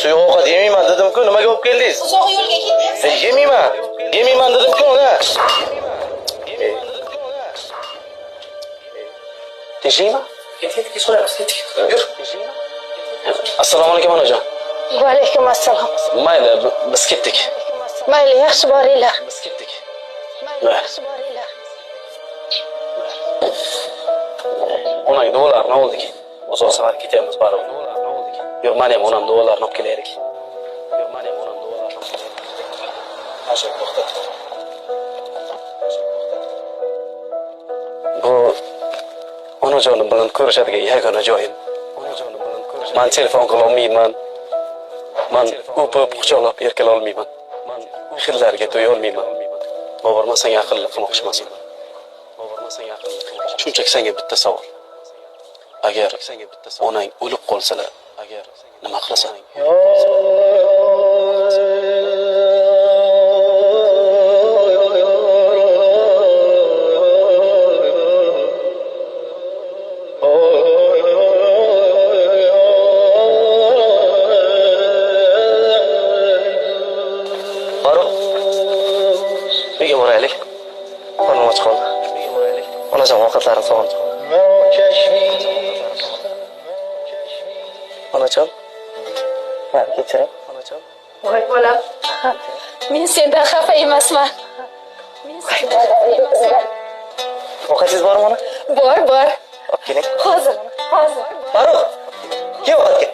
Suyuq ovqat yemayman dedim-ku, nimaga olib keldingiz? Uzoq yo'lga ketyapsan. Yemayman. Yemayman dedim-ku, ona. Tinchlikmi? Ketdik, ketdik, so'raymiz, ketdik. Yur. Assalomu alaykum, onajon. Va alaykum assalom. Mayli, biz ketdik. Mayli, yaxshi boringlar. Biz ketdik. Mayli, yaxshi boringlar. Onang duolarini oldik. Uzoq safar ketyapmiz baribir. Yo'q, mana ham onam duolarini olib kelaylik. Yo'q, mana ham onam duolarini olib kelaylik. Asha, to'xtat. Bu onajonim bilan ko'rishadigan yagona joyim. Man telefon qila olmayman. Man o'pib, quchoqlab erkala olmayman. Xillarga to'ya olmayman. Bobur, man senga aqlli qilmoqchi emasman. Shunchaki senga bitta savol. Agar onang o'lib qolsalar, agar nima qilasan? Farruh, uyga boraylik. Qornim och qoldi. Onajon ovqatlarini sog'indim. Onajon, mani kechiring. Onajon. Voy bolam. Men sendan xafa emasman. Men sendan xafa emasman. Ovqatingiz bormi, ona? Bor, bor. Olib keling. Hozir, hozir. Farruh, kel ovqatga.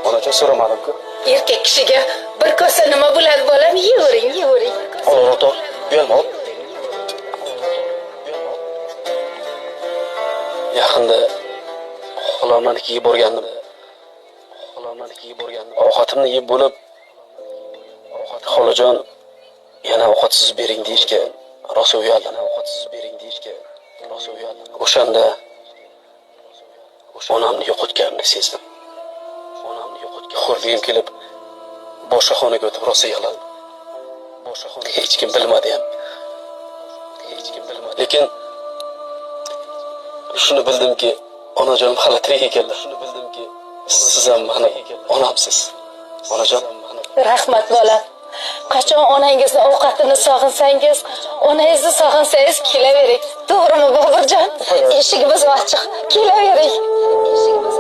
Onajon, so'ramadim-ku. Erkak kishiga bir kosa nima bo'ladi, bolam? Yeyvering, yeyvering. Ol, o'rtoq, uyalma, ol. Yaqinda xolamnikiga borgandim. Ovqatimni yeb bo'lib, xolajon, yana ovqatsiz bering deyishga rosa uyaldim. O'shanda onamni yo'qotganimni sezdim. Xo'rligim kelib, boshqa xonaga o'tib rosa yig'ladim. Hech kim bilmadi ham. Lekin shuni bildimki, onajonim hali tirik ekanlar. Siz ham mani onamsiz. Onajon. Rahmat, bolam. Qachon onangizni ovqatini sog'insangiz, onangizni sog'insangiz kelavering. To'g'rimi, Boburjon? Eshigimiz ochiq. Kelavering. Eshigimiz